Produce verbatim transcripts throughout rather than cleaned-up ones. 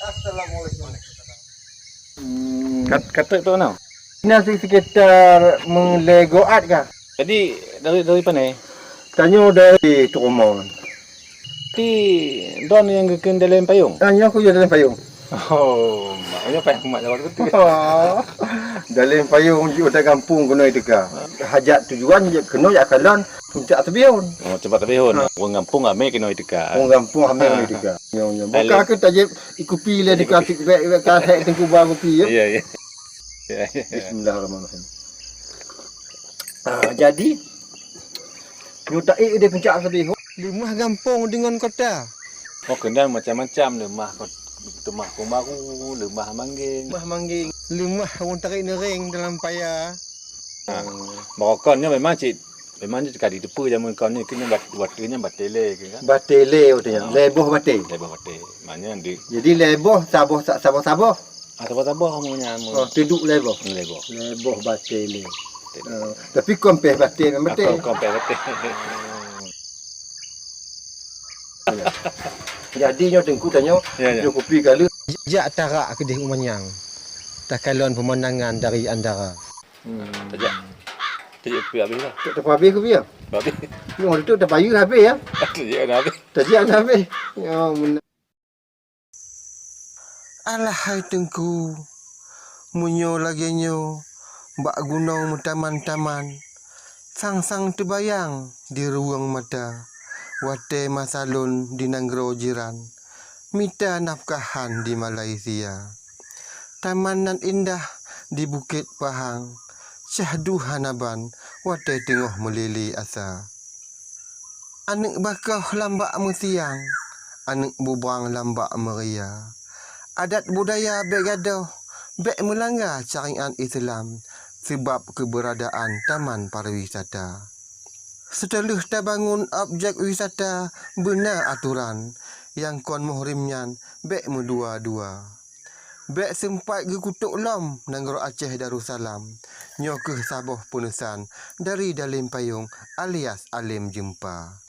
Assalamualaikum. Hmm. Kat-, katrek tu mana? Ina si-, sekitar meulegoat kah? Jadi, dari, dari panai? Tanyoe dari Trumon. Ti don nyang geukheun Dalem Payong? Ah, nyoe ku Dalem Payong. Oh, maknanya payah mak lewat betul. Dalem Payong jeuet u gampông keunoe teuka. Hajat tujuan jeuet keunoe jak kalon Puncak Tebihun. Oh, Puncak Tebihun. Ha. Ureueng gampông ramé keunoe teuka. Ureueng gampong ramé Ha. keunoe teuka. Nyoe, nyoe. Dalem Buka ke tajib ikupi le teuka tik bek, bek ka hek tengku ba kupi, ya. Iya, iya. Iya, iya. Bismillahirrahmanirrahim. Ah, jadi, nyoe taék di Puncak Tebihun. Leumah gampông deungon kota. Oh, keunan macam-macam leumah kot-, teumah Peumbaru, leumah Manggeng. Leumah Manggeng, leumah ureueng tarék neuréng dalam paya. Ha. Barokon nyoe memang cit, memang cit ka jiteupeue jameun kon nyoe, keu nyoe bat-, watèe nyoe batèe lé, keu kan? Batèe lé watèe nyoe. Ha. Lhèe boh batèe. Lhèe boh batèe. Maknanya di Jadi lhèe boh, saboh, sa-, saboh-saboh. Ah, saboh-saboh amun nyan, amun. Oh, teuduek lhèe boh. Lhèe boh. Lhèe boh batèe lé. Batèe lé. Ah, tapi kon pèh batèe, memang batèe. Ah, kon, kon pèh batèe. Jadi nyoe Teungku tanyoe, Ya, ya. nyoe kupi ka lheueh. Jak tarak keudeh u manyang, takalon peumandangan dari andara. Hmm. Tajak. Tajak kupi habéh lah. Tak, tak habéh kupi ya? Habéh. Nyoe tu tapayu habéh ya? Tajak dah habéh. Tajak dah habéh. Ya, benar. Alah hai Teungku, meunyoe lagèe nyoe bak gunong meutaman-taman, sang-sang teubayang di ruweueng mata, watèe masa lôn di nanggroe jiran, mita nafkahan di Malaysia. Taman nan indah di Bukét Pahang, syahdu hana ban watèe teungoh meulilé asa. Aneuk bakoh lam bak meusiang, aneuk bubrang lam bak meuria. Adat budaya bèk gadôh, bèk meulangga syariat Islam, seubab keubeuradaan taman pariwisata. Seuteuleue tabangun objek wisata beuna atoran, nyang kon muhrim nyan bèk meudua-dua. Bèk seumpat geukutok lom nanggroe Aceh Darussalam. Nyoe kheueh saboh peuneusan dari Dalem Payong alias Alem Jeumpa.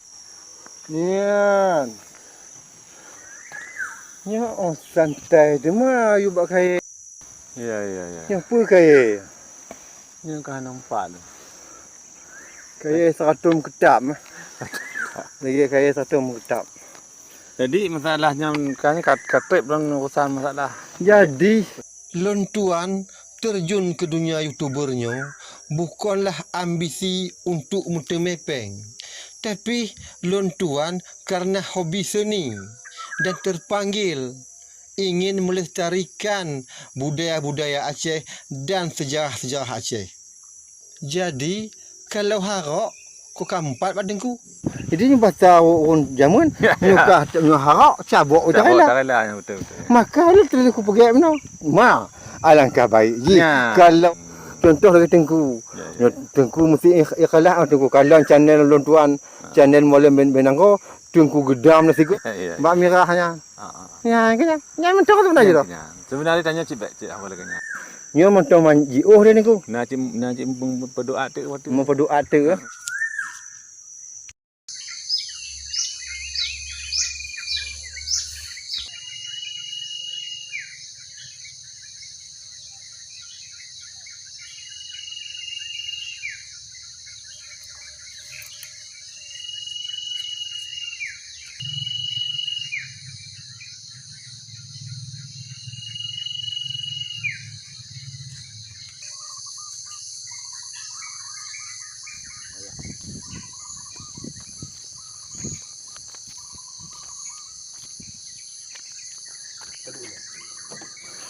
Nyan. Nyoe oh santai teuma yue bak kayèe. Ya, ya, ya. Nyoe peue kayèe? Nyoe ka nampak tu. Kayèe seratom keutap. Lagèe kayèe seratom keutap. Jadi masalah nyan kan ka, ka trép dalam urusan masalah. Jadi lôn tuan terjun ke dunia YouTuber nyoe bukanlah ambisi untuk meuteumé péng, tapi lôn tuan karena hobi seni dan terpanggil ingin melestarikan budaya-budaya Aceh dan sejarah-sejarah Aceh. Jadi, kalau harok, ko ka meupat bak Teungku. Jadi, nyoe basa ureueng jameun, nyoe ka, nyoe harok, cabok utak rela. Cabok utak rela, ya, betul, betul. Maka, lôn teuh kupeugèt meunoe. Ma, alangkah baik jih. Ya. Kalau contoh lagèe Teungku. Ya, ya. Nyoe Teungku meusti ikh-, ikhlas, Teungku. Kalau channel lôn tuan, ha, channel Mualem bin, bin Nanggroe, Teungku geudam lah sigoe. Ya, ya. Bak mirah nyan. Ha, ha. Nyan, kan nyan. Nyan mantong sebenarnya tu. Nyan. Sebenarnya tanya cit bèk, cit apa lagèe nyan. Nyoe mantong man jiôh dia niku. Na cit, na cit mem-, meupeudua teuk waktu. Meupeudua teuk.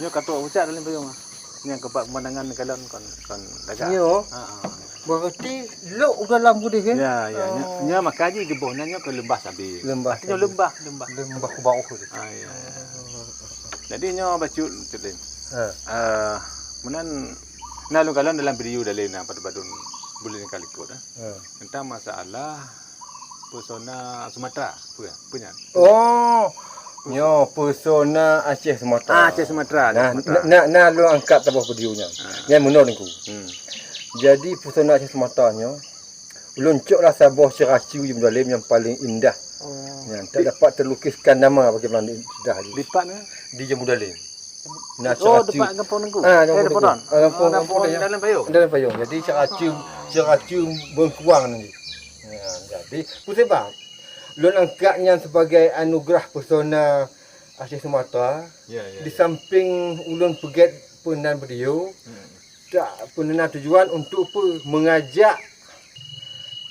Nyoe ka trôk pucak dalam payong ah. Nyang keupat pemandangan kalon kon, kon lagak. Nyoe? Ha, ha. Berarti lok u dalam keudeh, kan? Ya, ya. Nya, oh, nya maka ji geuboh nan nyoe keu leumbah sabe. Leumbah sabe. Nyoe leumbah, leumbah. Leumbah bawah tu. Ah, ya, ya. Jadi nyoe bacut, Cut Lin. Ha. Eh, meunan na lôn kalon dalam video dalé na padum-padum buleuen ka likot, eh. Ha. Tentang masalah pesona Sumatera, apa ya? Apa nyan? Oh, nyoe pesona Aceh Sumatera. Ah, Aceh Sumatera, Aceh Sumatera. Nah, na, na, na lôn angkat saboh video nyan. Ah. Nyan meunoe Teungku. Hmm. Jadi pesona Aceh Sumatera nyoe, ulôn coklah saboh ceuracu Jeuem Dalem nyang paleng indah Oh. Ya, tak dapat terlukiskan nama bagaimana dah di, di Jambu Dalim. Nah, oh, secara teumpat gampông Teungku. Ah, eh, gampông Teungku. Ah, gampông, gampông Dalam Payong. Dalam Payong. Jadi, secara, secara beungkuang ni. Ya, jadi, peue sabab lôn angkat nyan sebagai anugerah pesona Aceh Sumatra. Ya, ya, di samping ulôn peugét peunan video, hmm, tak peunan tujuan untuk pe-, mengajak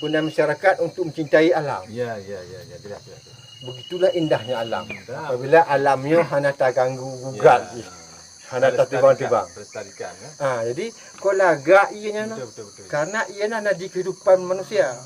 peunan masyarakat untuk mencintai alam. Ya, ya, ya, ya, jelas, jelas, jelas. Begitulah indahnya alam. Indah. Apabila alam nyoe hana taganggu gugat, ya, hana tatibang-tibang. Lestarikan, lestarikan, ya. Ah, jadi, kon lagak ié nyan. Betul, betul, betul. Karena ié nyan na di kehidupan manusia. Ah.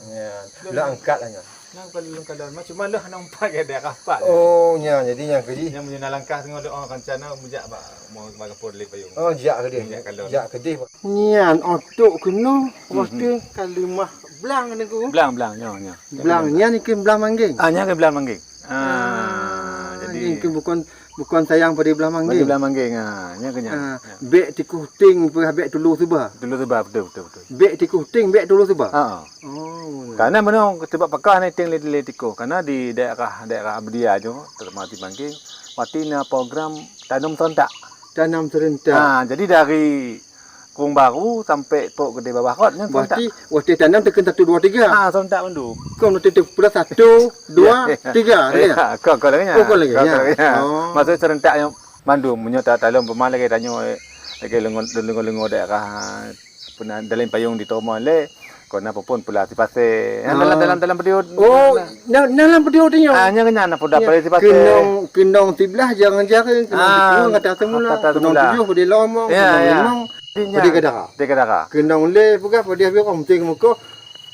Ya, betul. Lah angkat lah nyan. Nah, kalau, kalau, cuma lah nampak ke daerah Pak. Oh, nya, jadi nyang keujih. Yang punya langkah tengok doa rencana mujak bak, mau bak kapur lé payung. Oh, jak keudeh. Jak kalon. Jak keudeh, Pak. Nyan otok keunoe, hmm, waktu kalimah blang Teungku. Blang, blang, nyoe, nyoe. Blang nyan ikheun blang manggeng. Ah, nyan ikheun blang manggeng. Ah, jadi nyan ikheun bukon, bukon sayang pada blang manggeng. Pada blang manggeng, ah, nyan keuh nyan. Ah, ya. Bèk tikoh ting, peugah bèk tulo seuba. Tulo seuba, betul, betul, betul. Bèk tikoh ting, bèk tulo seuba. Ha, ha. Oh. Karena meunoe, sebab pakon hana ting lé, lé tikoh. Karena di daerah, daerah Abdia nyoe, terutama di Manggeng, watèe na program tanam serentak. Tanam serentak. Ha, jadi dari Krueng Baru sampai Pok Gede Babah Rot nyan serentak. Berarti watèe tanam teukheun satu, dua, tiga. Ha, serentak mandum. Kon watèe teupeula satu, dua, tiga, ya, ya? Kon, kon lagèe nyan. Oh, kon lagèe nyan. Kon lagèe nyan. Oh. Maksud serentak nyan mandum, meunyoe ta-, talom peumahan lagèe tanyoe, lagèe leungo-, leungo-leungo daerah, peunan Dalam Payong di Tomon lé, kon na peupon peula sipasé. Nyan dalam, dalam, dalam video. Oh, na, na dalam video tu nyoe. Ah, nyan keuh nyan, na peula peula sipasé. Keunong, keunong siblah jarang-jarang, keunong sipeunoh gata semula, keunong tujoh pada lomong, ya, keunong limong pada kadara. Pada kadara. Keunong lé peugah pada habéh orang mesti muka,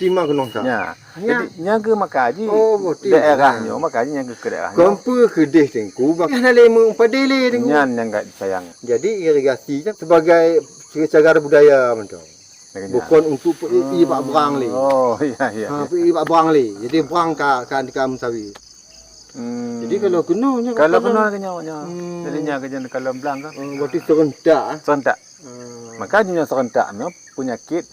tima keunong sa. Ya. Jadi, nyan keuh maka jih daerah nyoe, maka jih nyan keuh daerah nyoe. Kon peue keudeh Teungku, bah hana lé meupadé lé Teungku. Nyan nyang ka disayang. Jadi, irigasi nyan sebagai cagar budaya mantong. Bukon untuk peuék bak brang lé. Oh, iya, iya. Ha, peuék bak brang lé. Jadi, brang ka, ka, ka meusawi. Hmm. Jadi, kalau keunoe nyoe, kalau keunoe nyoe, nyoe. Hmm. Jadi, nyan keuh nyan kalau blang kan. Oh, berarti serentak, eh? Serentak. Hmm. Maka nyoe serentak nyoe penyakit.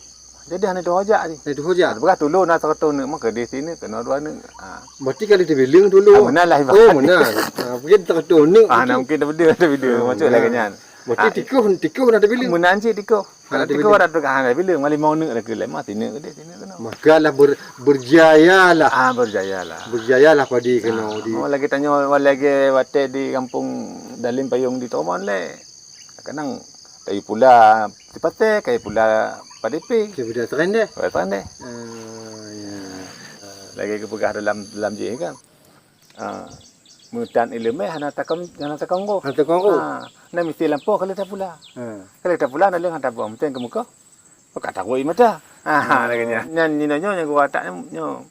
Jadi hana tuho jak jih. Hana tuho jak. Peugah tulô na siratoh neuk mah keudeh sineuk keunoe dua neuk. Ha. Berarti ka lheueh teubileung tulô. Ah, meunan lah ibarat. Oh, meunan. Ha, mungkin siratoh neuk. Ah, na mungkin teubileung, teubileung. Maksud lagèe nyan. Berarti tikoh, tikoh na teubileung. Meunan cit tikoh. Kalau tikoh ada tu hana teubileung, limong neuk dah keulai mah sineuk keudeh, sineuk keunoe. Makalah ber-, berjayalah. Ah, berjayalah. Berjayalah padi keunoe di. Oh, lagèe tanyoe, lagèe watèe di kampung Dalam Payong di Tomon lé. Kadang kayu pula sipasé, kayu pula padé pih. Kayu pula serendeh. Pula serendeh. Ah, ya. Lagèe geupeugah dalam, dalam jih kan. Ah, meutan ileumèe hana takon, hana takon roh. Hana takon roh. Ah, na miseue lampôh ka lheueh tapula. Ha. Ka lheueh tapula na leueng hana taboh, meuteun keu muka. Ka tarok ie mata. Ah, lagèe nyan. Nyan, nyan, nyoe nyang geuwatak nyoe.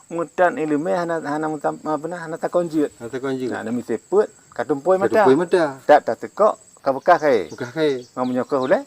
Meutan ileumèe hana, hana meutam-, apa na, hana takon jeuet. Hana takon jeuet. Nah, na miseue peuet, ka tumpôi mata. Ka tumpôi mata. Tak tateukok, ka beukah kayèe. Beukah kayèe. Meunyoe keuh ulèe,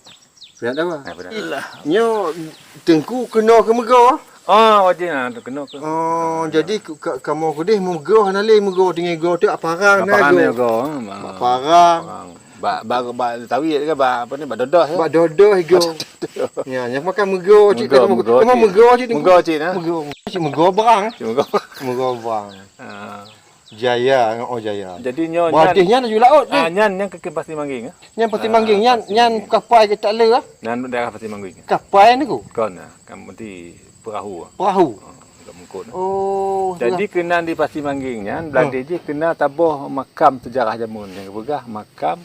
Peue nyang dua? Nah, peue nyang dua. Nyoe Teungku keunoe keu meugo? Ah, wajéb na keunoe keu. Oh, jadi ka-, ka-, kamoe keudeh meugo hana lé meugo, tinggai go tu aparang na go. Aparang na go, hmm, bak parang. Parang. Bak, bak, bak tawit ke, bak apa ni, bak dodoh, ya? Bak dodoh go. Bak dodoh. Ya, nyang makan meugo cit. Meugo, meugo cit. Meugo cit, nah. Meugo. Cit meugo berang. Cit meugo. Meugo berang. Ah. Jaya, oh, Jaya. Jadi nyoe berarti nyan, nyan laju laôt, ah, nyan, nyan keu Pasé Manggeng, eh? Nyan Pasé Manggeng, nyan, nyan kapai ke tak le, ah? Nyan daerah Pasé Manggeng. Kapai ni ku? Kon, ah, kan berarti perahu, ah. Perahu. Ah, agak mengkot, ah. Oh, jadi keunan di Pasé Manggeng nyan, beulagèe jih keunan taboh makam sejarah jameun nyang geupeugah makam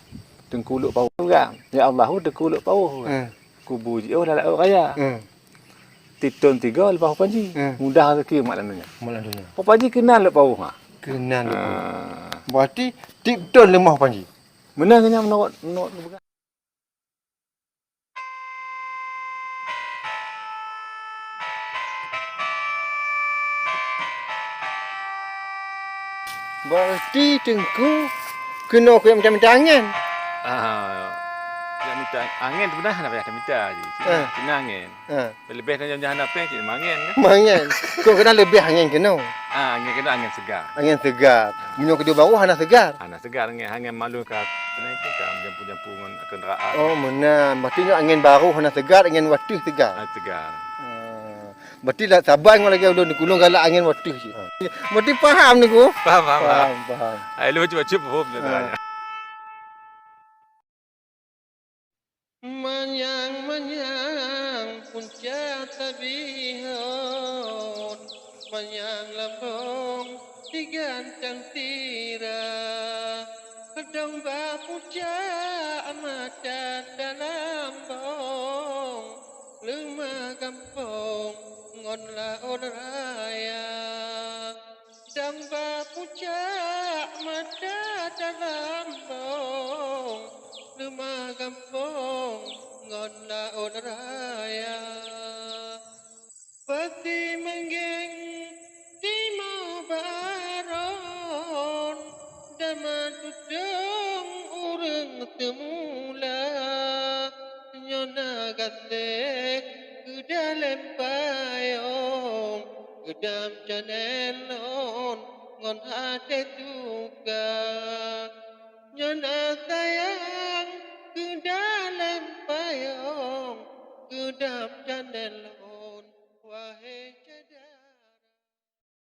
Teungku Lhok Pauh. Ya Allahu Teungku Lhok Pauh. Hmm. Kubu jiôh lam laôt raya. Hmm. Tiep thôn tiga leupah Ho Panji. Hmm. Mudah rezeki mak lam donya. Mak lam donya. Ho Panji keunan Lhok Pauh, ha. Keunan Lhok Pauh. Ah. Berarti tiep thôn leumah Ho Panji. Meunan nyan meunurot, meunurot geupeugah. Berarti Teungku keunoe keu minta-minta angén. Ah, minta angén tu beuna hana payah minta je. Cina, ah, cina angén. Ah. Leubeh tanyoe nyan hana péng cit mangén kan? Mangén. Kok keunan leubeh angén keunoe? Ah, angén keunoe angén segar. Angén segar. Meunyoe keudeh barô hana segar. Hana segar angén, angén malu ka peunai tu ka jampu-jampu ngon kenderaan. Oh, meunan. Berarti nyoe angén barô hana segar, angén watèe segar. Ah, segar. Ah. Berarti lah saban ngon lagèe ulôn, ulôn galak angén watèe cit. Ha. Berarti paham ni ku? Paham, paham, paham. Paham, paham. Ai, lôn bacut-bacut paham tu. Ha. Manyang-manyang punca tabihon, manyang lambong digantang sira. Dong bak pucak mata talambong, leumah gampông ngon laôt raya. Dong bak pucak mata talambong, leumah gampông ngon laôt raya. Peuti meunggeng timoh baron, dama tutong ureueng teumula. Nyoe na gaséh keu dalem payong, keu dam canélon ngon até tuka. Nyoe na sayang keu dalem payong, keu dam canélon